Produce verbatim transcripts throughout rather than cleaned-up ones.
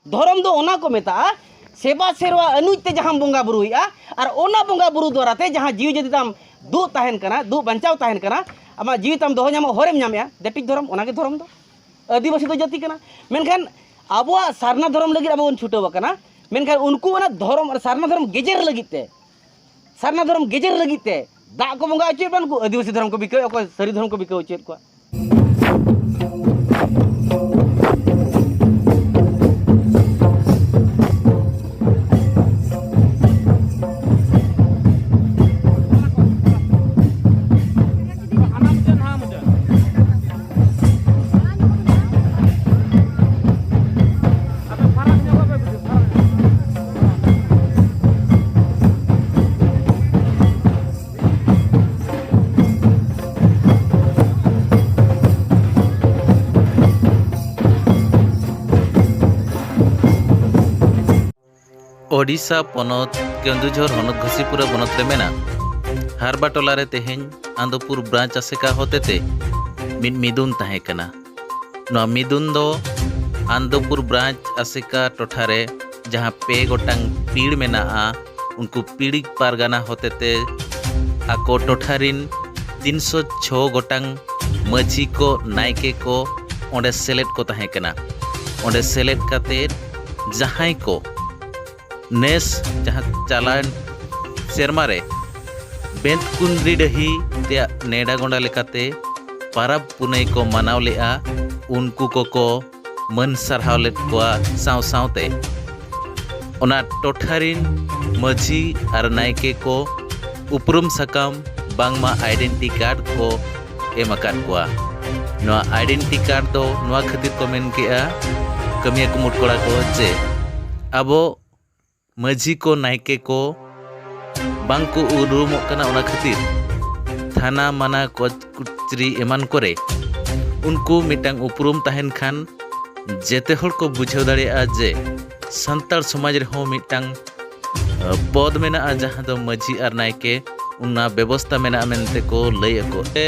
ᱫᱷᱚᱨᱚᱢ ᱫᱚ ᱚᱱᱟ ᱠᱚ ᱢᱮᱛᱟᱜᱼᱟ, ᱥᱮᱵᱟ ᱥᱮᱨᱣᱟ ᱟᱹᱱᱩᱡ ᱛᱮ ᱡᱟᱦᱟᱸᱢ ᱵᱚᱸᱜᱟ ᱵᱩᱨᱩᱭᱮᱫᱼᱟ, ᱟᱨ ᱚᱱᱟ ᱵᱚᱸᱜᱟ ᱵᱩᱨᱩ ᱫᱣᱟᱨᱟ ᱛᱮ ᱡᱟᱦᱟᱸ ᱡᱤᱣᱤ ᱡᱟᱹᱛᱤ ᱛᱟᱢ ᱫᱩᱜ ᱛᱟᱦᱮᱱ ᱠᱟᱱᱟ, ᱫᱩᱜ ᱵᱟᱧᱪᱟᱣ ᱛᱟᱦᱮᱱ ᱠᱟᱱᱟ, ᱟᱢᱟᱜ ᱡᱤᱣᱤ ᱛᱟᱢ ᱫᱚᱦᱚ ᱧᱟᱢᱚᱜ ᱦᱚᱨᱮᱢ ᱧᱟᱢᱮᱜᱼᱟ, that is ᱫᱷᱚᱨᱚᱢ, ᱚᱱᱟᱜᱮ ᱫᱷᱚᱨᱚᱢ ᱫᱚ᱾ ᱟᱹᱫᱤᱵᱟᱹᱥᱤ ᱫᱚ ᱡᱟᱹᱛᱤ ᱠᱟᱱᱟ, ᱢᱮᱱᱠᱷᱟᱱ ᱟᱵᱚᱣᱟᱜ ᱥᱟᱨᱱᱟ ᱫᱷᱚᱨᱚᱢ ᱞᱟᱹᱜᱤᱫ ᱟᱵᱚ ᱵᱚᱱ ᱪᱷᱩᱴᱟᱹᱣ ᱟᱠᱟᱱᱟ, ᱢᱮᱱᱠᱷᱟᱱ ᱩᱱᱠᱩ ᱚᱱᱟ ᱫᱷᱚᱨᱚᱢ, ᱥᱟᱨᱱᱟ ᱫᱷᱚᱨᱚᱢ ᱜᱮᱡᱮᱨ ᱞᱟᱹᱜᱤᱫ ᱛᱮ, ᱥᱟᱨᱱᱟ ᱫᱷᱚᱨᱚᱢ ᱜᱮᱡᱮᱨ ᱞᱟᱹᱜᱤᱫ ᱛᱮ ᱫᱟᱜ ᱠᱚ ᱵᱚᱸᱜᱟ ᱦᱚᱪᱚᱭᱮᱫ ᱠᱚᱣᱟ, ᱩᱱᱠᱩ ᱟᱹᱫᱤᱵᱟᱹᱥᱤ ᱫᱷᱚᱨᱚᱢ ᱠᱚ ᱵᱤᱠᱟᱹᱣᱮᱫ, ᱚᱠᱚᱭ ᱥᱟᱹᱨᱤ ᱫᱷᱚᱨᱚᱢ ᱠᱚ ᱵᱤᱠᱟᱹᱣ ᱦᱚᱪᱚᱭᱮᱫ ᱠᱚᱣᱟ᱾ ᱳᱰᱤᱥᱟ ᱯᱚᱱᱚᱛ ᱠᱮᱱᱫᱩᱡᱷᱚᱨ ᱦᱚᱱᱚᱛ ᱜᱷᱟᱥᱤᱯᱩᱨᱟ ᱵᱚᱱᱚᱛ ᱨᱮ ᱢᱮᱱᱟᱜ ᱦᱟᱨᱵᱟ ᱴᱚᱞᱟ ᱨᱮ ᱛᱮᱦᱮᱧ ᱟᱱᱫᱚᱯᱩᱨ ᱵᱨᱟᱧᱪ ᱟᱥᱮᱠᱟ ᱦᱚᱛᱮᱛᱮ ᱢᱤᱫ ᱢᱤᱫᱩᱱ ᱛᱟᱦᱮᱸ ᱠᱟᱱᱟ᱾ ᱱᱚᱣᱟ ᱢᱤᱫᱩᱱ ᱫᱚ ᱟᱱᱫᱚᱯᱩᱨ ᱵᱨᱟᱧᱪ ᱟᱥᱮᱠᱟ ᱴᱚᱴᱷᱟ ᱨᱮ ᱡᱟᱦᱟᱸ ᱯᱮ ᱜᱚᱴᱟᱝ ᱯᱤᱲ ᱢᱮᱱᱟᱜᱼᱟ, ᱩᱱᱠᱩ ᱯᱤᱲ ᱯᱟᱨᱜᱟᱱᱟ ᱦᱚᱛᱮᱛᱮ ᱟᱠᱚ ᱴᱚᱴᱷᱟ ᱨᱤᱱ ᱛᱤᱱᱥᱚ ᱪᱷᱚ ᱜᱚᱴᱟᱝ ᱢᱟᱹᱡᱷᱤ ᱠᱚ, ᱱᱟᱭᱠᱮ ᱠᱚ ᱚᱸᱰᱮ ᱥᱮᱞᱮᱫ ᱠᱚ ᱛᱟᱦᱮᱸ ᱠᱟᱱᱟ᱾ ᱚᱸᱰᱮ ᱥᱮᱞᱮᱫ ᱠᱟᱛᱮ ᱡᱟᱦᱟᱸᱭ ᱠᱚ ᱱᱮᱥ, ᱡᱟᱦᱟᱸ ᱪᱟᱞᱟᱣᱮᱱ ᱥᱮᱨᱢᱟ ᱨᱮ ᱵᱮᱸᱛᱠᱩᱸᱫᱽᱨᱤ ᱰᱟᱹᱦᱤ ᱨᱮᱭᱟᱜ ᱱᱮᱰᱟ ᱜᱚᱸᱰᱟ ᱞᱮᱠᱟᱛᱮ ᱯᱟᱨᱟᱵᱽ ᱯᱩᱱᱟᱹᱭ ᱠᱚ ᱢᱟᱱᱟᱣ ᱞᱮᱫᱼᱟ, ᱩᱱᱠᱩ ᱠᱚᱠᱚ ᱢᱟᱹᱱ ᱥᱟᱨᱦᱟᱣ ᱞᱮᱫ ᱠᱚᱣᱟ᱾ ᱥᱟᱶ ᱥᱟᱶᱛᱮ ᱚᱱᱟ ᱴᱚᱴᱷᱟ ᱨᱤᱱ ᱢᱟᱹᱡᱷᱤ ᱟᱨ ᱱᱟᱭᱠᱮ ᱠᱚ ᱩᱯᱨᱩᱢ ᱥᱟᱠᱟᱢ, ᱵᱟᱝᱢᱟ ᱟᱭᱰᱮᱱᱴᱤ ᱠᱟᱨᱰ ᱠᱚ ᱮᱢ ᱟᱠᱟᱫ ᱠᱚᱣᱟ᱾ ᱱᱚᱣᱟ ᱟᱭᱰᱮᱱᱴᱤ ᱠᱟᱨᱰ ᱫᱚ ᱱᱚᱣᱟ ᱠᱷᱟᱹᱛᱤᱨ ᱠᱚ ᱢᱮᱱ ᱠᱮᱜᱼᱟ, ᱠᱟᱹᱢᱤᱭᱟᱹ ᱠᱩᱢᱩᱴ ᱠᱚᱲᱟ ᱠᱚ, ᱡᱮ ᱟᱵᱚ ᱢᱟᱹᱡᱷᱤ ᱠᱚ, ᱱᱟᱭᱠᱮ ᱠᱚ ᱵᱟᱝ ᱠᱚ ᱩᱨᱩᱢᱚᱜ ᱠᱟᱱᱟ, ᱚᱱᱟ ᱠᱷᱟᱹᱛᱤᱨ ᱛᱷᱟᱱᱟ ᱢᱟᱱᱟ ᱠᱚᱪ ᱠᱩᱪᱨᱤ ᱮᱢᱟᱱ ᱠᱚᱨᱮ ᱩᱱᱠᱩ ᱢᱤᱫᱴᱟᱝ ᱩᱯᱨᱩᱢ ᱛᱟᱦᱮᱱ ᱠᱷᱟᱱ ᱡᱮᱛᱮ ᱦᱚᱲ ᱠᱚ ᱵᱩᱡᱷᱟᱹᱣ ᱫᱟᱲᱮᱭᱟᱜᱼᱟ ᱡᱮ ᱥᱟᱱᱛᱟᱲ ᱥᱚᱢᱟᱡᱽ ᱨᱮᱦᱚᱸ ᱢᱤᱫᱴᱟᱝ, ᱟᱹ, ᱯᱚᱫᱽ ᱢᱮᱱᱟᱜᱼᱟ, ᱡᱟᱦᱟᱸ ᱫᱚ ᱢᱟᱹᱡᱷᱤ ᱟᱨ ᱱᱟᱭᱠᱮ, ᱚᱱᱟ ᱵᱮᱵᱚᱥᱛᱟ ᱢᱮᱱᱟᱜᱼᱟ ᱢᱮᱱᱛᱮ ᱠᱚ ᱞᱟᱹᱭ ᱟᱠᱚ᱾ ᱛᱮ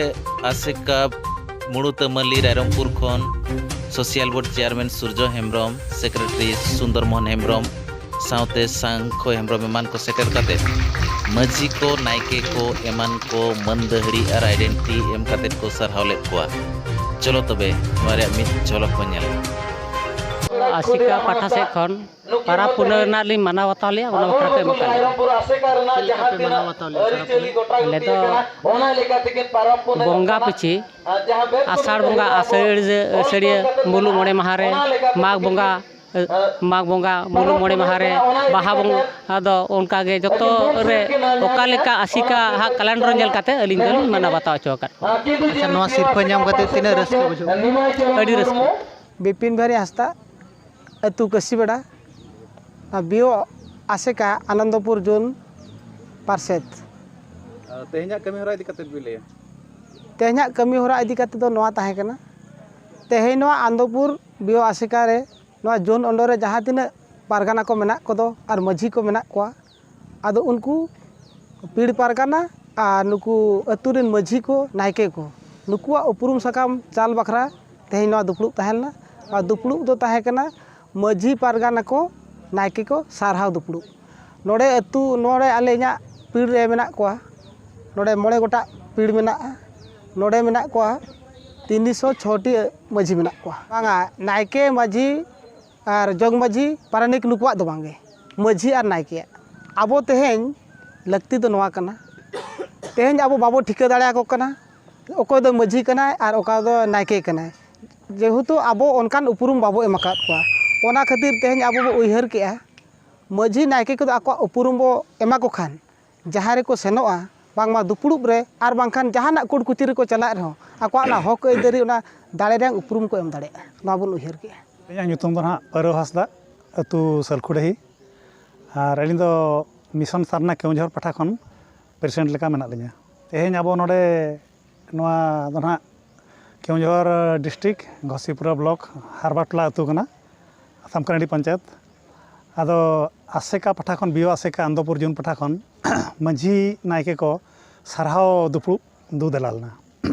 ᱟᱥᱮᱠᱟ ᱢᱩᱲᱩ ᱛᱟᱹᱢᱟᱹᱞᱤ ᱨᱟᱭᱨᱚᱝᱯᱩᱨ ᱠᱷᱚᱱ ᱥᱳᱥᱤᱭᱟᱞ ᱵᱳᱨᱰ ᱪᱮᱭᱟᱨᱢᱮᱱ ᱥᱩᱨᱡᱚ ᱦᱮᱢᱵᱨᱚᱢ, ᱥᱮᱠᱨᱮᱴᱟᱨᱤ ᱥᱩᱱᱫᱚᱨ ᱢᱳᱦᱚᱱ ᱦᱮᱢᱵᱨᱚᱢ ᱥᱟᱶᱛᱮ ᱥᱟᱝᱠᱷᱚ ᱦᱮᱢᱵᱨᱚᱢ ᱮᱢᱟᱱ ᱠᱚ ᱥᱮᱴᱮᱨ ᱠᱟᱛᱮ ᱢᱟᱹᱡᱷᱤ ᱠᱚ, ᱱᱟᱭᱠᱮ ᱠᱚ ᱮᱢᱟᱱ ᱠᱚ ᱢᱟᱹᱱ ᱫᱟᱹᱦᱲᱤ ᱟᱨ ᱟᱭᱰᱮᱱᱴᱤ ᱮᱢ ᱠᱟᱛᱮ ᱠᱚ ᱥᱟᱨᱦᱟᱣ ᱞᱮᱫ ᱠᱚᱣᱟ᱾ ᱪᱚᱞᱚ ᱛᱚᱵᱮ ᱱᱚᱣᱟ ᱨᱮᱭᱟᱜ ᱢᱤᱫ ᱡᱷᱚᱞᱚᱠ ᱵᱚᱱ ᱧᱮᱞᱟ᱾ ᱟᱥᱮᱠᱟ ᱯᱟᱦᱴᱟ ᱥᱮᱫ ᱠᱷᱚᱱ ᱯᱟᱨᱟᱵᱽ ᱯᱩᱱᱟᱹᱭ ᱨᱮᱱᱟᱜ ᱞᱤᱧ ᱢᱟᱱᱟᱣ ᱵᱟᱛᱟᱣ ᱞᱮᱫᱼᱟ, ᱚᱱᱟ ᱵᱟᱠᱷᱨᱟ ᱛᱮ ᱮᱢ ᱟᱠᱟᱫ ᱞᱤᱧᱟ᱾ ᱪᱮᱫ ᱞᱮᱠᱟ ᱯᱮ ᱢᱟᱱᱟᱣ ᱵᱟᱛᱟᱣ ᱞᱮᱫᱼᱟ ᱯᱟᱨᱟᱵᱽ ᱯᱩᱱᱟᱹᱭ? ᱟᱞᱮ ᱫᱚ ᱵᱚᱸᱜᱟ ᱯᱤᱪᱷᱤ ᱟᱥᱟᱲ ᱵᱚᱸᱜᱟ ᱟᱹᱥᱟᱹᱲᱤᱭᱟᱹ, ᱟᱹᱥᱟᱹᱲᱤᱭᱟᱹ ᱢᱩᱞᱩᱜ ᱢᱚᱬᱮ ᱢᱟᱦᱟ ᱨᱮ, ᱢᱟᱜᱽ ᱵᱚᱸᱜᱟ, ᱢᱟᱜᱽ ᱵᱚᱸᱜᱟ ᱢᱩᱞᱩᱜ ᱢᱚᱬᱮ ᱢᱟᱦᱟ ᱨᱮ, ᱵᱟᱦᱟ ᱵᱚᱸᱜᱟ ᱫᱚ ᱚᱱᱠᱟ ᱜᱮ ᱡᱚᱛᱚ ᱨᱮ ᱚᱠᱟ ᱞᱮᱠᱟ ᱟᱥᱮᱠᱟ ᱦᱟᱸᱜ ᱠᱮᱞᱮᱱᱰᱟᱨ ᱧᱮᱞ ᱠᱟᱛᱮ ᱟᱹᱞᱤᱧ ᱫᱚᱞᱤᱧ ᱢᱟᱱᱟᱣ ᱵᱟᱛᱟᱣ ᱦᱚᱪᱚ ᱟᱠᱟᱫ ᱠᱚᱣᱟ᱾ ᱟᱪᱪᱷᱟ, ᱱᱚᱣᱟ ᱥᱤᱨᱯᱟᱹ ᱧᱟᱢ ᱠᱟᱛᱮ ᱛᱤᱱᱟᱹᱜ ᱨᱟᱹᱥᱠᱟᱹ ᱵᱩᱡᱷᱟᱹᱜ ᱠᱟᱱᱟ? ᱟᱹᱰᱤ ᱨᱟᱹᱥᱠᱟᱹ᱾ ᱵᱤᱯᱤᱱ ᱵᱤᱦᱟᱨᱤ ᱦᱟᱸᱥᱫᱟ, ᱟᱹᱛᱩ ᱠᱟᱹᱥᱤᱵᱮᱲᱟ, ᱱᱚᱣᱟ ᱵᱤᱭᱳ ᱟᱥᱮᱠᱟ ᱟᱱᱚᱱᱫᱚᱯᱩᱨ ᱡᱳᱱ ᱯᱟᱨᱥᱮᱛ᱾ ᱟᱨ ᱛᱮᱦᱮᱧᱟᱜ ᱠᱟᱹᱢᱤ ᱦᱚᱨᱟ ᱤᱫᱤ ᱠᱟᱛᱮ ᱵᱤᱱ ᱞᱟᱹᱭᱟ? ᱛᱮᱦᱮᱧᱟᱜ ᱠᱟᱹᱢᱤ ᱦᱚᱨᱟ ᱤᱫᱤ ᱠᱟᱛᱮ ᱫᱚ ᱱᱚᱣᱟ ᱛᱟᱦᱮᱸ ᱠᱟᱱᱟ, ᱛᱮᱦᱮᱧ ᱱᱚᱣᱟ ᱟᱱᱚᱱᱫᱚᱯᱩᱨ ᱵᱤᱭᱳ ᱟᱥᱮᱠᱟ ᱨᱮ, ᱱᱚᱣᱟ ᱡᱳᱱ under ᱨᱮ ᱡᱟᱦᱟᱸ ᱛᱤᱱᱟᱹᱜ ᱯᱟᱨᱜᱟᱱᱟ ᱠᱚ ᱢᱮᱱᱟᱜ ᱠᱚᱫᱚ ᱟᱨ ᱢᱟᱹᱡᱷᱤ ᱠᱚ ᱢᱮᱱᱟᱜ ᱠᱚᱣᱟ, ᱟᱫᱚ ᱩᱱᱠᱩ ᱯᱤᱲ ᱯᱟᱨᱜᱟᱱᱟ ᱟᱨ ᱱᱩᱠᱩ ᱟᱹᱛᱩ ᱨᱮᱱ ᱢᱟᱹᱡᱷᱤ ᱠᱚ, ᱱᱟᱭᱠᱮ ᱠᱚ, ᱱᱩᱠᱩᱣᱟᱜ ᱩᱯᱨᱩᱢ ᱥᱟᱠᱟᱢ ᱪᱟᱞ ᱵᱟᱠᱷᱨᱟ ᱛᱮᱦᱮᱧ ᱱᱚᱣᱟ ᱫᱩᱯᱲᱩᱵ ᱛᱟᱦᱮᱸ ᱞᱮᱱᱟ᱾ ᱟᱨ ᱫᱩᱯᱲᱩᱵ ᱫᱚ ᱛᱟᱦᱮᱸ ᱠᱟᱱᱟ ᱢᱟᱹᱡᱷᱤ ᱯᱟᱨᱜᱟᱱᱟ ᱠᱚ, ᱱᱟᱭᱠᱮ ᱠᱚ ᱥᱟᱨᱦᱟᱣ ᱫᱩᱯᱲᱩᱵ᱾ ᱱᱚᱰᱮ ᱟᱹᱛᱩ, ᱱᱚᱰᱮ ᱟᱞᱮ ᱤᱧᱟᱹᱜ ᱯᱤᱲ ᱨᱮ ᱢᱮᱱᱟᱜ ᱠᱚᱣᱟ, ᱱᱚᱰᱮ ᱢᱚᱬᱮ ᱜᱚᱴᱟᱜ ᱯᱤᱲ ᱢᱮᱱᱟᱜᱼᱟ᱾ ᱱᱚᱰᱮ ᱢᱮᱱᱟᱜ ᱠᱚᱣᱟ ᱛᱤᱱᱥᱚ ᱪᱷᱚᱴᱤ ᱢᱟᱹᱡᱷᱤ ᱢᱮᱱᱟᱜ ᱠᱚᱣᱟ᱾ ᱵᱟᱝᱟ, ᱱᱟᱭᱠᱮ, ᱢᱟᱹᱡᱷᱤ ᱟᱨ ᱡᱚᱜᱽ ᱢᱟᱹᱡᱷᱤ, ᱯᱟᱨᱟᱱᱤᱠ ᱱᱩᱠᱩᱣᱟᱜ ᱫᱚ ᱵᱟᱝᱜᱮ, ᱢᱟᱹᱡᱷᱤ ᱟᱨ ᱱᱟᱭᱠᱮᱭᱟᱜ᱾ ᱟᱵᱚ ᱛᱮᱦᱮᱧ ᱞᱟᱹᱠᱛᱤ ᱫᱚ ᱱᱚᱣᱟ ᱠᱟᱱᱟ, ᱛᱮᱦᱮᱧ ᱟᱵᱚ ᱵᱟᱵᱚ ᱴᱷᱤᱠᱟᱹ ᱫᱟᱲᱮᱭᱟᱠᱚ ᱠᱟᱱᱟ ᱚᱠᱚᱭ ᱫᱚ ᱢᱟᱹᱡᱷᱤ ᱠᱟᱱᱟᱭ ᱟᱨ ᱚᱠᱟ ᱫᱚ ᱱᱟᱭᱠᱮ ᱠᱟᱱᱟᱭ, ᱡᱮᱦᱮᱛᱩ ᱟᱵᱚ ᱚᱱᱠᱟᱱ ᱩᱯᱨᱩᱢ ᱵᱟᱵᱚ ᱮᱢ ᱟᱠᱟᱫ ᱠᱚᱣᱟ᱾ ᱚᱱᱟ ᱠᱷᱟᱹᱛᱤᱨ ᱛᱮᱦᱮᱧ ᱟᱵᱚ ᱵᱚ ᱩᱭᱦᱟᱹᱨ ᱠᱮᱜᱼᱟ, ᱢᱟᱹᱡᱷᱤ ᱱᱟᱭᱠᱮ ᱠᱚᱫᱚ ᱟᱠᱚᱣᱟᱜ ᱩᱯᱨᱩᱢ ᱵᱚ ᱮᱢᱟ ᱠᱚ ᱠᱷᱟᱱ, ᱡᱟᱦᱟᱸ ᱨᱮᱠᱚ ᱥᱮᱱᱚᱜᱼᱟ, ᱵᱟᱝᱢᱟ ᱫᱩᱯᱲᱩᱵ ᱨᱮ ᱟᱨ ᱵᱟᱝᱠᱷᱟᱱ ᱡᱟᱦᱟᱱᱟᱜ ᱠᱳᱨᱴ ᱠᱚᱪᱟᱹᱨᱤ ᱠᱚ ᱪᱟᱞᱟᱜ ᱨᱮᱦᱚᱸ, ᱟᱠᱚᱣᱟᱜ ᱚᱱᱟ ᱦᱚᱠ ᱟᱹᱭᱫᱟᱹᱨᱤ, ᱚᱱᱟ ᱫᱟᱲᱮ ᱨᱮᱭᱟᱜ ᱩᱯᱨᱩᱢ ᱠᱚ ᱮᱢ ᱫᱟᱲᱮᱭᱟᱜᱼᱟ, ᱱᱚᱣᱟ ᱵᱚᱱ ᱩᱭᱦᱟᱹᱨ ᱠᱮᱜᱼᱟ᱾ ᱤᱧᱟᱹᱜ ᱧᱩᱛᱩᱢ ᱫᱚ ᱱᱟᱦᱟᱜ ᱯᱟᱹᱨᱣ ᱦᱟᱸᱥᱫᱟ, ᱟᱹᱛᱩ ᱥᱟᱹᱞᱠᱷᱩᱰᱟᱹᱦᱤ, ᱟᱨ ᱟᱹᱞᱤᱧ ᱫᱚ ᱢᱤᱥᱚᱱ ᱥᱟᱨᱱᱟ ᱠᱮᱣᱚᱱᱡᱷᱚᱨ ᱯᱟᱦᱴᱟ ᱠᱷᱚᱱ ᱯᱨᱮᱥᱤᱰᱮᱱᱴ ᱞᱮᱠᱟ ᱢᱮᱱᱟᱜ ᱞᱤᱧᱟ᱾ ᱛᱮᱦᱮᱧ ᱟᱵᱚ ᱱᱚᱰᱮ ᱱᱚᱣᱟ ᱫᱚ ᱱᱟᱦᱟᱜ ᱠᱮᱣᱚᱱᱡᱷᱚᱨ ᱰᱤᱥᱴᱨᱤᱠᱴ, ᱜᱷᱚᱥᱤᱯᱩᱨᱟ ᱵᱞᱚᱠ, ᱦᱟᱨᱵᱟᱴᱞᱟ ᱟᱹᱛᱩ ᱠᱟᱱᱟ, ᱥᱟᱢᱠᱟᱱᱟᱰᱤ ᱯᱚᱧᱪᱟᱭᱮᱛ᱾ ᱟᱫᱚ ᱟᱥᱮᱠᱟ ᱯᱟᱦᱴᱟ ᱠᱷᱚᱱ, ᱵᱤᱭᱳ ᱟᱥᱮᱠᱟ ᱟᱱᱫᱚᱯᱩᱨ ᱡᱩᱱ ᱯᱟᱦᱴᱟ ᱠᱷᱚᱱ ᱢᱟᱹᱡᱷᱤ ᱱᱟᱭᱠᱮ ᱠᱚ ᱥᱟᱨᱦᱟᱣ ᱫᱩᱯᱲᱩᱵ ᱫᱩ ᱫᱮᱞᱟ ᱞᱮᱱᱟ᱾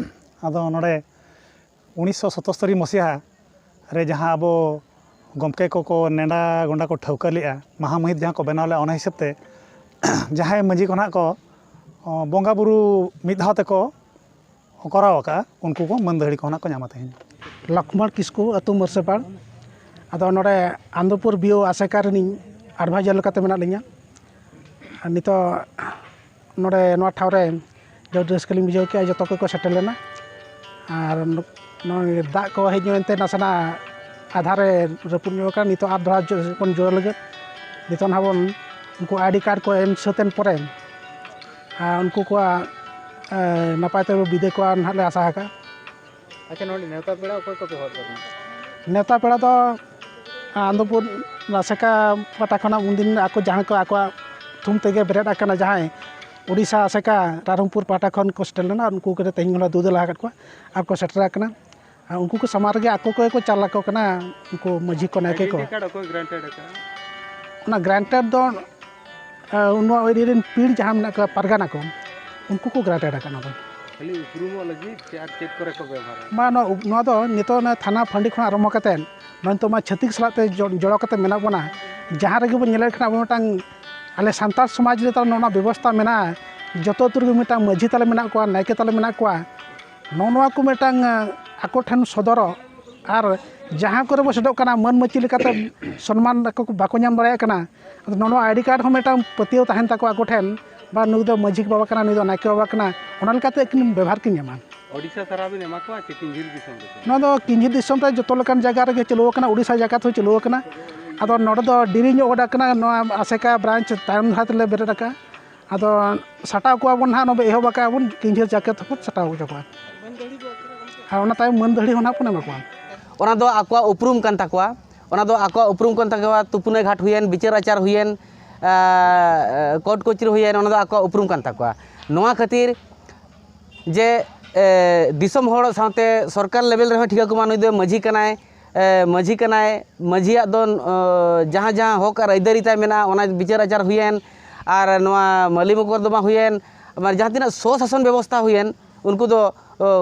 ᱟᱫᱚ ᱱᱚᱰᱮ ᱩᱱᱤᱥᱥᱚ ᱥᱚᱛᱚᱥᱛᱚᱨᱤ ᱢᱟᱥᱤᱦᱟ ᱨᱮ ᱡᱟᱦᱟᱸ ᱟᱵᱚ ᱜᱚᱢᱠᱮ ᱠᱚᱠᱚ ᱱᱮᱰᱟ ᱜᱚᱸᱰᱟ ᱠᱚ ᱴᱷᱟᱹᱣᱠᱟᱹ ᱞᱮᱫᱼᱟ, ᱢᱟᱦᱟ ᱢᱟᱹᱦᱤᱛ ᱡᱟᱦᱟᱸ ᱠᱚ ᱵᱮᱱᱟᱣ ᱞᱮᱫᱼᱟ, ᱚᱱᱟ ᱦᱤᱥᱟᱹᱵ ᱛᱮ ᱡᱟᱦᱟᱸᱭ ᱢᱟᱹᱡᱷᱤ ᱠᱚ ᱱᱟᱦᱟᱜ ᱠᱚ, ᱚ, ᱵᱚᱸᱜᱟ ᱵᱩᱨᱩ ᱢᱤᱫ ᱫᱷᱟᱣ ᱛᱮᱠᱚ ᱠᱚᱨᱟᱣ ᱟᱠᱟᱫᱼᱟ, ᱩᱱᱠᱩ ᱠᱚ ᱢᱟᱹᱱ ᱫᱟᱹᱦᱲᱤ ᱠᱚ ᱱᱟᱦᱟᱜ ᱠᱚ ᱧᱟᱢᱟ ᱛᱮᱦᱮᱧ᱾ ᱞᱚᱠᱷᱢᱚᱬ ᱠᱤᱥᱠᱩ, ᱟᱹᱛᱩ ᱢᱟᱹᱨᱥᱟᱹᱯᱟᱲ᱾ ᱟᱫᱚ ᱱᱚᱰᱮ ᱟᱱᱫᱚᱯᱩᱨ ᱵᱤ ᱳ ᱟᱥᱮᱠᱟ ᱨᱤᱱᱤᱡ advisor ᱞᱮᱠᱟᱛᱮ ᱢᱮᱱᱟᱜ ᱞᱤᱧᱟ᱾ ᱟᱨ ᱱᱤᱛᱚᱜ ᱱᱚᱰᱮ ᱱᱚᱣᱟ ᱴᱷᱟᱶ ᱨᱮ ᱟᱹᱰᱤ ᱨᱟᱹᱥᱠᱟᱹ ᱞᱤᱧ ᱵᱩᱡᱷᱟᱹᱣ ᱠᱮᱜᱼᱟ, ᱡᱚᱛᱚ ᱠᱚᱠᱚ ᱥᱮᱴᱮᱨ ᱞᱮᱱᱟ᱾ ᱟᱨ ᱱᱚᱜᱼᱚᱭ ᱫᱟᱜ ᱠᱚ ᱦᱮᱡ ᱧᱚᱜ ᱮᱱᱛᱮ ᱱᱟᱥᱮᱱᱟᱜ ᱟᱫᱷᱟ ᱨᱮ ᱨᱟᱹᱯᱩᱫ ᱧᱚᱜ ᱟᱠᱟᱱᱟ᱾ ᱱᱤᱛᱚᱜ ᱟᱨ ᱫᱷᱟᱣ ᱡᱚ-, ᱵᱚᱱ ᱡᱳᱲᱟ ᱞᱟᱹᱜᱤᱫ᱾ ᱱᱤᱛᱚᱜ ᱱᱟᱦᱟᱜ ᱵᱚᱱ ᱩᱱᱠᱩ ID card ᱠᱚ ᱮᱢ ᱥᱟᱹᱛ ᱮᱱ ᱯᱚᱨᱮ, ᱟᱨ ᱩᱱᱠᱩ ᱠᱚᱣᱟᱜ, ᱮ, ᱱᱟᱯᱟᱭ ᱛᱮ ᱵᱤᱫᱟᱹᱭ ᱠᱚᱣᱟ ᱱᱟᱦᱟᱜ ᱞᱮ ᱟᱥᱟ ᱟᱠᱟᱫᱼᱟ᱾ ᱟᱪᱪᱷᱟ, ᱱᱚᱰᱮ ᱱᱮᱣᱛᱟ ᱯᱮᱲᱟ ᱚᱠᱚᱭ ᱠᱚᱯᱮ ᱦᱚᱦᱚ ᱟᱠᱟᱫ ᱠᱚᱣᱟ? ᱱᱮᱣᱛᱟ ᱯᱮᱲᱟ ᱫᱚ ᱟᱱᱫᱚᱯᱩᱨ ᱟᱥᱮᱠᱟ ᱯᱟᱦᱴᱟ ᱠᱷᱚᱱᱟᱜ ᱩᱱᱫᱤᱱ ᱟᱠᱚ ᱡᱟᱦᱟᱸ ᱠᱚ ᱟᱠᱚᱣᱟᱜ ᱛᱷᱩᱢ ᱛᱮᱜᱮ ᱵᱮᱨᱮᱫ ᱟᱠᱟᱱᱟ, ᱡᱟᱦᱟᱸᱭ ᱳᱰᱤᱥᱟ ᱟᱥᱮᱠᱟ ᱨᱟᱭᱨᱚᱝᱯᱩᱨ ᱯᱟᱦᱴᱟ ᱠᱷᱚᱱ ᱠᱚ ᱥᱮᱴᱮᱨ ᱞᱮᱱᱟ, ᱟᱨ ᱩᱱᱠᱩ ᱠᱚ ᱛᱮᱦᱮᱧ ᱦᱚᱸᱞᱮ ᱫᱩ ᱫᱮᱞᱟ ᱟᱠᱟᱫ ᱠᱚᱣᱟ ᱟᱨ ᱠᱚ ᱥᱮᱴᱮᱨ ᱟᱠᱟᱱᱟ᱾ ᱟᱨ ᱩᱱᱠᱩ ᱠᱚ ᱥᱟᱢᱟᱝ ᱨᱮᱜᱮ ᱟᱠᱚ ᱠᱚᱜᱮ ᱠᱚ ᱪᱟᱞ ᱟᱠᱚ ᱠᱟᱱᱟ, ᱩᱱᱠᱩ ᱢᱟᱹᱡᱷᱤ ᱠᱚ, ᱱᱟᱭᱠᱮ ᱠᱚ᱾ ID card ᱚᱠᱚᱭ granted ᱟᱠᱟᱫᱼᱟ? ᱚᱱᱟ granted ᱫᱚ, ᱮ, ᱱᱚᱣᱟ area ᱨᱮᱱ ᱯᱤᱲ ᱡᱟᱦᱟᱸ ᱢᱮᱱᱟᱜ ᱠᱚᱣᱟ, ᱯᱟᱨᱜᱟᱱᱟ ᱠᱚ, ᱩᱱᱠᱩ ᱠᱚ granted ᱟᱠᱟᱫ ᱚᱱᱟ ᱫᱚ᱾ ᱠᱷᱟᱹᱞᱤ ᱩᱯᱨᱩᱢᱚᱜ ᱞᱟᱹᱜᱤᱫ ᱥᱮ ᱟᱨ ᱪᱮᱫ ᱠᱚᱨᱮ ᱠᱚ ᱵᱮᱵᱚᱦᱟᱨᱟ? ᱢᱟ ᱱᱚᱣᱟ, ᱱᱚᱣᱟ ᱫᱚ ᱱᱤᱛᱚᱜ ᱚᱱᱟ ᱛᱷᱟᱱᱟ ᱯᱷᱟᱹᱱᱰᱤ ᱠᱷᱚᱱ ᱟᱨᱟᱢᱵᱷᱚ ᱠᱟᱛᱮᱫ ᱱᱚᱜᱼᱚᱭ ᱱᱤᱛᱚᱜ ᱢᱟ ᱪᱷᱟᱹᱛᱤᱠ ᱥᱟᱞᱟᱜ ᱛᱮ ᱡᱚ-, ᱡᱚᱲᱟᱣ ᱠᱟᱛᱮ ᱢᱮᱱᱟᱜ ᱵᱚᱱᱟ᱾ ᱡᱟᱦᱟᱸ ᱨᱮᱜᱮ ᱵᱚᱱ ᱧᱮᱞᱮᱫ ᱠᱷᱟᱱ ᱟᱵᱚ ᱢᱤᱫᱴᱟᱝ, ᱟᱞᱮ ᱥᱟᱱᱛᱟᱲ ᱥᱚᱢᱟᱡᱽ ᱨᱮ ᱛᱟᱦᱚᱞᱮ ᱱᱚᱜᱼᱚ ᱱᱚᱣᱟ ᱵᱮᱵᱚᱥᱛᱷᱟ ᱢᱮᱱᱟᱜᱼᱟ᱾ ᱡᱚᱛᱚ ᱟᱹᱛᱩ ᱨᱮᱜᱮ ᱢᱤᱫᱴᱟᱝ ᱢᱟᱹᱡᱷᱤ ᱛᱟᱞᱮ ᱢᱮᱱᱟᱜ ᱠᱚᱣᱟ, ᱱᱟᱭᱠᱮ ᱛᱟᱞᱮ ᱢᱮᱱᱟᱜ ᱠᱚᱣᱟ᱾ ᱱᱚᱜᱼᱚ ᱱᱚᱣᱟ ᱠᱚ ᱢᱤᱫᱴᱟᱝ, ᱟᱠᱚ ᱴᱷᱮᱱ ᱥᱚᱫᱚᱨᱚᱜ ᱟᱨ ᱡᱟᱦᱟᱸ ᱠᱚᱨᱮ ᱵᱚ ᱥᱮᱴᱮᱨᱚᱜ ᱠᱟᱱᱟ, ᱢᱟᱹᱱ ᱢᱟᱹᱪᱤ ᱞᱮᱠᱟᱛᱮ ᱥᱚᱱᱢᱟᱱ ᱟᱠᱚ ᱠᱚ ᱵᱟᱠᱚ ᱧᱟᱢ ᱫᱟᱲᱮᱭᱟᱜ ᱠᱟᱱᱟ᱾ ᱟᱫᱚ ᱱᱚᱜᱼᱚ ᱱᱚᱣᱟ ID card ᱦᱚᱸ ᱢᱤᱫᱴᱟᱝ ᱯᱟᱹᱛᱭᱟᱹᱣ ᱛᱟᱦᱮᱱ ᱛᱟᱠᱚᱣᱟ ᱟᱠᱚ ᱴᱷᱮᱱ, ᱵᱟ ᱱᱩᱭ ᱫᱚ ᱢᱟᱹᱡᱷᱤ ᱵᱟᱵᱟ ᱠᱟᱱᱟ, ᱱᱩᱭ ᱫᱚ ᱱᱟᱭᱠᱮ ᱵᱟᱵᱟ ᱠᱟᱱᱟ, ᱚᱱᱟ ᱞᱮᱠᱟᱛᱮ ᱟᱹᱠᱤᱱ ᱵᱮᱵᱷᱟᱨ ᱠᱤᱱ ᱧᱟᱢᱟ᱾ ᱳᱰᱤᱥᱟ ᱥᱟᱨᱟ ᱵᱤᱱ ᱮᱢᱟ ᱠᱚᱣᱟ ᱪᱮ ᱠᱤᱧᱡᱷᱤᱨ ᱫᱤᱥᱚᱢ ᱨᱮ? ᱱᱚᱣᱟ ᱫᱚ ᱠᱤᱧᱡᱷᱤᱨ ᱫᱤᱥᱚᱢ ᱨᱮ ᱡᱚᱛᱚ ᱞᱮᱠᱟᱱ ᱡᱟᱭᱜᱟ ᱨᱮᱜᱮ ᱪᱟᱹᱞᱩ ᱟᱠᱟᱱᱟ, ᱳᱰᱤᱥᱟ ᱡᱟᱠᱟᱛ ᱦᱚᱸ ᱪᱟᱹᱞᱩ ᱟᱠᱟᱱᱟ᱾ ᱟᱫᱚ ᱱᱚᱰᱮ ᱫᱚ ᱰᱮᱨᱤ ᱧᱚᱜ ᱜᱚᱫ ᱟᱠᱟᱱᱟ, ᱱᱚᱣᱟ ᱟᱥᱮᱠᱟ branch ᱛᱟᱭᱚᱢ ᱫᱷᱟᱨᱟ ᱛᱮᱞᱮ ᱵᱮᱨᱮᱫ ᱟᱠᱟᱫᱼᱟ᱾ ᱟᱫᱚ ᱥᱟᱴᱟᱣ ᱠᱚᱣᱟ ᱵᱚᱱ ᱱᱟᱦᱟᱜ, ᱱᱚᱰᱮ ᱮᱦᱚᱵ ᱟᱠᱟᱫᱼᱟ ᱵᱚᱱ, ᱠᱤᱧᱡᱷᱤᱨ ᱡᱟᱠᱟᱛ ᱦᱚᱸᱵᱚᱱ ᱥᱟᱴᱟᱣ ᱦᱚᱪᱚ ᱠᱚᱣᱟ᱾ ᱟᱨ ᱚᱱᱟ ᱛᱟᱭᱚᱢ ᱢᱟᱹᱱ ᱫᱟᱹᱦᱲᱤ ᱦᱚᱸ ᱱᱟᱦᱟᱜ ᱵᱚᱱ ᱮᱢᱟ ᱠᱚᱣᱟ᱾ ᱚᱱᱟ ᱫᱚ ᱟᱠᱚᱣᱟᱜ ᱩᱯᱨᱩᱢ ᱠᱟᱱ ᱛᱟᱠᱚᱣᱟ, ᱚᱱᱟ ᱫᱚ ᱟᱠᱚᱣᱟᱜ ᱩᱯᱨᱩᱢ ᱠᱟᱱ ᱛᱟᱠᱚᱣᱟ᱾ ᱛᱩᱯᱩᱱᱟᱹᱭ ᱜᱷᱟᱴ ᱦᱩᱭᱮᱱ, ᱵᱤᱪᱟᱹᱨ ᱟᱪᱟᱨ ᱦᱩᱭᱮᱱ, ᱟᱸ, ᱠᱳᱨᱴ ᱠᱚᱪᱟᱹᱨᱤ ᱦᱩᱭᱮᱱ, ᱚᱱᱟ ᱫᱚ ᱟᱠᱚᱣᱟᱜ ᱩᱯᱨᱩᱢ ᱠᱟᱱ ᱛᱟᱠᱚᱣᱟ᱾ ᱱᱚᱣᱟ ᱠᱷᱟᱹᱛᱤᱨ ᱡᱮ, ᱮ, ᱫᱤᱥᱚᱢ ᱦᱚᱲ ᱥᱟᱶᱛᱮ ᱥᱚᱨᱠᱟᱨ level ᱨᱮᱦᱚᱸ ᱴᱷᱤᱠᱟᱹ ᱠᱚᱢᱟ, ᱱᱩᱭ ᱫᱚ ᱢᱟᱹᱡᱷᱤ ᱠᱟᱱᱟᱭ, ᱮ, ᱢᱟᱹᱡᱷᱤ ᱠᱟᱱᱟᱭ, ᱢᱟᱹᱡᱷᱤᱭᱟᱜ ᱫᱚ, ᱚ, ᱡᱟᱦᱟᱸ ᱡᱟᱦᱟᱸ ᱦᱚᱠ ᱟᱨ ᱟᱹᱭᱫᱟᱹᱨᱤ ᱛᱟᱭ ᱢᱮᱱᱟᱜᱼᱟ, ᱚᱱᱟ ᱵᱤᱪᱟᱹᱨ ᱟᱪᱟᱨ ᱦᱩᱭᱮᱱ, ᱟᱨ ᱱᱚᱣᱟ ᱢᱟᱹᱞᱤ ᱢᱚᱠᱚᱨᱫᱚᱢᱟ ᱦᱩᱭᱮᱱ, ᱢᱟᱱᱮ ᱡᱟᱦᱟᱸ ᱛᱤᱱᱟᱹᱜ ᱥᱚ ᱥᱟᱥᱚᱱ ᱵᱮᱵᱚᱥᱛᱷᱟ ᱦᱩᱭᱮᱱ, ᱩᱱᱠᱩ ᱫᱚ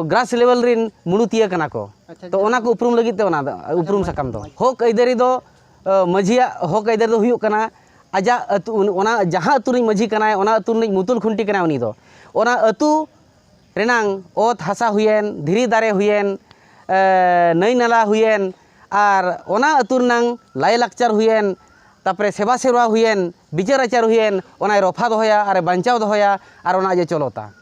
ᱜᱨᱟᱥ ᱞᱮᱵᱮᱞ ᱨᱮᱱ ᱢᱩᱲᱩᱛᱤᱭᱟᱹ ᱠᱟᱱᱟ ᱠᱚ᱾ ᱟᱪᱪᱷᱟ, ᱛᱚ ᱚᱱᱟ ᱠᱚ ᱩᱯᱨᱩᱢ ᱞᱟᱹᱜᱤᱫ ᱛᱮ ᱚᱱᱟ ᱫᱚ ᱩᱯᱨᱩᱢ ᱥᱟᱠᱟᱢ ᱫᱚ, ᱦᱚᱠ ᱟᱹᱭᱫᱟᱹᱨᱤ ᱫᱚ ᱢᱟᱹᱡᱷᱤᱭᱟᱜ ᱦᱚᱠ ᱟᱹᱭᱫᱟᱹᱨᱤ ᱫᱚ ᱦᱩᱭᱩᱜ ᱠᱟᱱᱟ ᱟᱡᱟᱜ ᱟᱹᱛᱩ, ᱚᱱᱟ ᱡᱟᱦᱟᱸ ᱟᱹᱛᱩ ᱨᱤᱱᱤᱡ ᱢᱟᱹᱡᱷᱤ ᱠᱟᱱᱟᱭ, ᱚᱱᱟ ᱟᱹᱛᱩ ᱨᱤᱱᱤᱡ ᱢᱩᱛᱩᱞ ᱠᱷᱩᱱᱴᱤ ᱠᱟᱱᱟᱭ ᱩᱱᱤ ᱫᱚ᱾ ᱚᱱᱟ ᱟᱹᱛᱩ ᱨᱮᱱᱟᱝ ᱚᱛ ᱦᱟᱥᱟ ᱦᱩᱭᱮᱱ, ᱫᱷᱤᱨᱤ ᱫᱟᱨᱮ ᱦᱩᱭᱮᱱ, ᱱᱟᱹᱭ ᱱᱟᱞᱟ ᱦᱩᱭᱮᱱ, ᱟᱨ ᱚᱱᱟ ᱟᱹᱛᱩ ᱨᱮᱱᱟᱝ ᱞᱟᱭᱼᱞᱟᱠᱪᱟᱨ ᱦᱩᱭᱮᱱ, ᱛᱟᱨᱯᱚᱨᱮ ᱥᱮᱵᱟ ᱥᱮᱨᱣᱟ ᱦᱩᱭᱮᱱ, ᱵᱤᱪᱟᱹᱨ ᱟᱪᱟᱨ ᱦᱩᱭᱮᱱ, ᱚᱱᱟᱭ ᱨᱚᱯᱷᱟ ᱫᱚᱦᱚᱭᱟ ᱟᱨᱮ ᱵᱟᱧᱪᱟᱣ ᱫᱚᱦᱚᱭᱟ ᱟᱨ ᱚᱱᱟ ᱟᱡ ᱮ ᱪᱚᱞᱚᱛᱟ᱾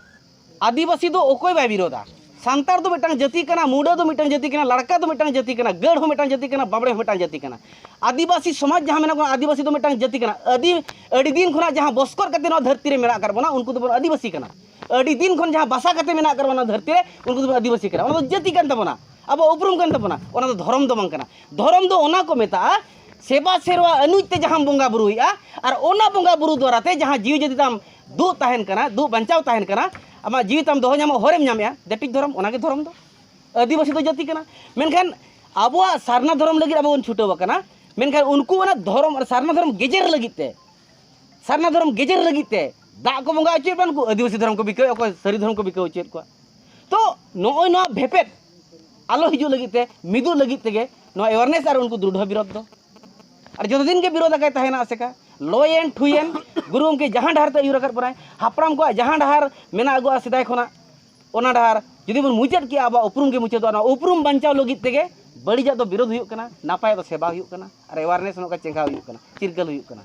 ᱟᱹᱫᱤᱵᱟᱹᱥᱤ ᱫᱚ ᱚᱠᱚᱭ ᱵᱟᱭ ᱵᱤᱨᱳᱫᱟ? ᱥᱟᱱᱛᱟᱲ ᱫᱚ ᱢᱤᱫᱴᱟᱝ ᱡᱟᱹᱛᱤ ᱠᱟᱱᱟ, ᱢᱩᱰᱟᱹ ᱫᱚ ᱢᱤᱫᱴᱟᱝ ᱡᱟᱹᱛᱤ ᱠᱟᱱᱟ, ᱞᱟᱲᱠᱟ ᱫᱚ ᱢᱤᱫᱴᱟᱝ ᱡᱟᱹᱛᱤ ᱠᱟᱱᱟ, ᱜᱟᱹᱲ ᱦᱚᱸ ᱢᱤᱫᱴᱟᱝ ᱡᱟᱹᱛᱤ ᱠᱟᱱᱟ, ᱵᱟᱢᱵᱽᱲᱮ ᱦᱚᱸ ᱢᱤᱫᱴᱟᱝ ᱡᱟᱹᱛᱤ ᱠᱟᱱᱟ᱾ ᱟᱹᱫᱤᱵᱟᱹᱥᱤ ᱥᱚᱢᱟᱡᱽ ᱡᱟᱦᱟᱸ ᱢᱮᱱᱟᱜ ᱵᱚᱱᱟ, ᱟᱹᱫᱤᱵᱟᱹᱥᱤ ᱫᱚ ᱢᱤᱫᱴᱟᱝ ᱡᱟᱹᱛᱤ ᱠᱟᱱᱟ᱾ ᱟᱹᱫᱤ ᱟᱹᱰᱤ ᱫᱤᱱ ᱠᱷᱚᱱᱟᱜ ᱡᱟᱦᱟᱸ ᱵᱚᱥᱠᱚᱨ ᱠᱟᱛᱮ ᱱᱚᱣᱟ ᱫᱷᱟᱹᱨᱛᱤ ᱨᱮ ᱢᱮᱱᱟᱜ ᱟᱠᱟᱫ ᱵᱚᱱᱟ, ᱩᱱᱠᱩ ᱫᱚᱵᱚᱱ ᱟᱹᱫᱤᱵᱟᱹᱥᱤ ᱠᱟᱱᱟ᱾ ᱟᱹᱰᱤ ᱫᱤᱱ ᱠᱷᱚᱱ ᱡᱟᱦᱟᱸ ᱵᱟᱥᱟ ᱠᱟᱛᱮ ᱢᱮᱱᱟᱜ ᱟᱠᱟᱫ ᱵᱚᱱᱟ ᱱᱚᱣᱟ ᱫᱷᱟᱹᱨᱛᱤ ᱨᱮ, ᱩᱱᱠᱩ ᱫᱚᱵᱚᱱ ᱟᱹᱫᱤᱵᱟᱹᱥᱤ ᱠᱟᱱᱟ᱾ ᱚᱱᱟ ᱫᱚ ᱡᱟᱹᱛᱤ ᱠᱟᱱ ᱛᱟᱵᱚᱱᱟ, ᱟᱵᱚᱣᱟᱜ ᱩᱯᱨᱩᱢ ᱠᱟᱱ ᱛᱟᱵᱚᱱᱟ᱾ ᱚᱱᱟ ᱫᱚ ᱫᱷᱚᱨᱚᱢ ᱫᱚ ᱵᱟᱝ ᱠᱟᱱᱟ᱾ ᱫᱷᱚᱨᱚᱢ ᱫᱚ ᱚᱱᱟ ᱠᱚ ᱢᱮᱛᱟᱜᱼᱟ, ᱥᱮᱵᱟ ᱥᱮᱨᱣᱟ ᱟᱹᱱᱩᱡ ᱛᱮ ᱡᱟᱦᱟᱸᱢ ᱵᱚᱸᱜᱟ ᱵᱩᱨᱩᱭᱮᱫᱼᱟ, ᱟᱨ ᱚᱱᱟ ᱵᱚᱸᱜᱟ ᱵᱩᱨᱩ ᱫᱣᱟᱨᱟ ᱛᱮ ᱡᱟᱦᱟᱸ ᱡᱤᱣᱤ ᱡᱟᱹᱛᱤ ᱛᱟᱢ ᱫᱩᱜ ᱛᱟᱦᱮᱱ ᱠᱟᱱᱟ, ᱫᱩᱜ ᱵᱟᱧᱪᱟᱣ ᱛᱟᱦᱮᱱ ᱠᱟᱱᱟ, ᱟᱢᱟᱜ ᱡᱤᱣᱤ ᱛᱟᱢ ᱫᱚᱦᱚ ᱧᱟᱢᱚᱜ ᱦᱚᱨᱮᱢ ᱧᱟᱢᱮᱜᱼᱟ, that is ᱫᱷᱚᱨᱚᱢ᱾ ᱚᱱᱟᱜᱮ ᱫᱷᱚᱨᱚᱢ ᱫᱚ᱾ ᱟᱹᱫᱤᱵᱟᱹᱥᱤ ᱫᱚ ᱡᱟᱹᱛᱤ ᱠᱟᱱᱟ᱾ ᱢᱮᱱᱠᱷᱟᱱ ᱟᱵᱚᱣᱟᱜ ᱥᱟᱨᱱᱟ ᱫᱷᱚᱨᱚᱢ ᱞᱟᱹᱜᱤᱫ ᱟᱵᱚ ᱵᱚᱱ ᱪᱷᱩᱴᱟᱹᱣ ᱟᱠᱟᱱᱟ, ᱢᱮᱱᱠᱷᱟᱱ ᱩᱱᱠᱩ ᱚᱱᱟ ᱫᱷᱚᱨᱚᱢ, ᱥᱟᱨᱱᱟ ᱫᱷᱚᱨᱚᱢ ᱜᱮᱡᱮᱨ ᱞᱟᱹᱜᱤᱫ ᱛᱮ, ᱥᱟᱨᱱᱟ ᱫᱷᱚᱨᱚᱢ ᱜᱮᱡᱮᱨ ᱞᱟᱹᱜᱤᱫ ᱛᱮ ᱫᱟᱜ ᱠᱚ ᱵᱚᱸᱜᱟ ᱦᱚᱪᱚᱭᱮᱫ ᱵᱚᱱᱟ, ᱩᱱᱠᱩ ᱟᱹᱫᱤᱵᱟᱹᱥᱤ ᱫᱷᱚᱨᱚᱢ ᱠᱚ ᱵᱤᱠᱟᱹᱣᱮᱫ, ᱚᱠᱚᱭ ᱥᱟᱹᱨᱤ ᱫᱷᱚᱨᱚᱢ ᱠᱚ ᱵᱤᱠᱟᱹᱣ ᱦᱚᱪᱚᱭᱮᱫ ᱠᱚᱣᱟ᱾ ᱛᱚ ᱱᱚᱜᱼᱚᱭ ᱱᱚᱣᱟ ᱵᱷᱮᱯᱮᱫ ᱟᱞᱚ ᱦᱤᱡᱩᱜ ᱞᱟᱹᱜᱤᱫ ᱛᱮ, ᱢᱤᱫᱚᱜ ᱞᱟᱹᱜᱤᱫ ᱛᱮᱜᱮ ᱱᱚᱣᱟ awareness ᱟᱨ ᱩᱱᱠᱩ ᱫᱨᱩᱰᱷᱚ ᱵᱤᱨᱳᱫᱷ ᱫᱚ᱾ ᱟᱨ ᱡᱚᱛᱚ ᱫᱤᱱ ᱜᱮ ᱵᱤᱨᱳᱫᱷ ᱟᱠᱟᱭ ᱛᱟᱦᱮᱱᱟ ᱟᱥᱮᱠᱟ, ᱞᱚᱭᱮᱱ ᱴᱷᱩᱭᱮᱱ ᱜᱩᱨᱩ ᱜᱚᱢᱠᱮ ᱡᱟᱦᱟᱸ ᱰᱟᱦᱟᱨ ᱛᱮ ᱟᱹᱭᱩᱨ ᱟᱠᱟᱫ ᱵᱚᱱᱟᱭ, ᱦᱟᱯᱲᱟᱢ ᱠᱚᱣᱟᱜ ᱡᱟᱦᱟᱸ ᱰᱟᱦᱟᱨ ᱢᱮᱱᱟᱜ ᱟᱹᱜᱩᱜᱼᱟ ᱥᱮᱫᱟᱭ ᱠᱷᱚᱱᱟᱜ, ᱚᱱᱟ ᱰᱟᱦᱟᱨ ᱡᱩᱫᱤ ᱵᱚᱱ ᱢᱩᱪᱟᱹᱫ ᱠᱮᱜᱼᱟ, ᱟᱵᱚᱣᱟᱜ ᱩᱯᱨᱩᱢ ᱜᱮ ᱢᱩᱪᱟᱹᱫᱚᱜᱼᱟ᱾ ᱚᱱᱟ ᱩᱯᱨᱩᱢ ᱵᱟᱧᱪᱟᱣ ᱞᱟᱹᱜᱤᱫ ᱛᱮᱜᱮ ᱵᱟᱹᱲᱤᱡᱟᱜ ᱫᱚ ᱵᱤᱨᱳᱫᱷ ᱦᱩᱭᱩᱜ ᱠᱟᱱᱟ, ᱱᱟᱯᱟᱭᱟᱜ ᱫᱚ ᱥᱮᱵᱟ ᱦᱩᱭᱩᱜ ᱠᱟᱱᱟ, ᱟᱨ awareness ᱱᱚᱝᱠᱟ ᱪᱮᱸᱜᱷᱟᱣ ᱦᱩᱭᱩᱜ ᱠᱟᱱᱟ, ᱪᱤᱨᱜᱟᱹᱞ ᱦᱩᱭᱩᱜ ᱠᱟᱱᱟ᱾